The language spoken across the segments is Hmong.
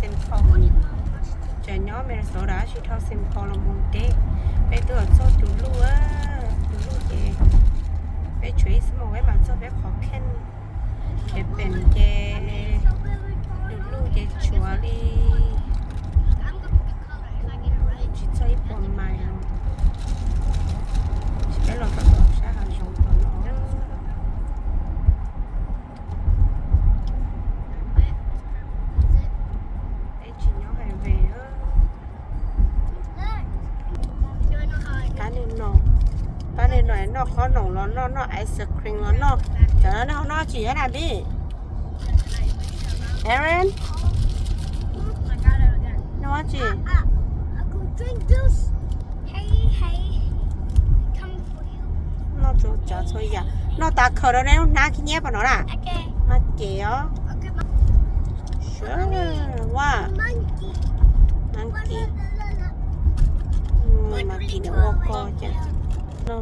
Saint Paul. Tseem nyob Minnesota, tab sis dhau Saint Paul los mus deb. Peb twb los txog Duluth, Duluth ces peb tshuav ib xuab moos peb mam txog peb qhov kheej. Kev pem ces Duluth ces tshuav li tsis txog ib puas mais os. Peb los rau tom sab hav zoov tom no. Peb tsis nyob highway. Pab niag no, pab niag no noj qhob noom los noj, noj ice cream los noj. Cov no nej ho noj tsis na pib? Aaron, noj tsis? Noj txhua tsav txhua yam, noj tas khaws rau nej lub hnab khib nyiab pom no na. Mas ces os. Monkey. Monkey. Monkey nws ua ko cas no.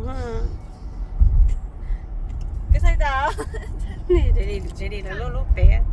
Ready, ready rau lub lub pem.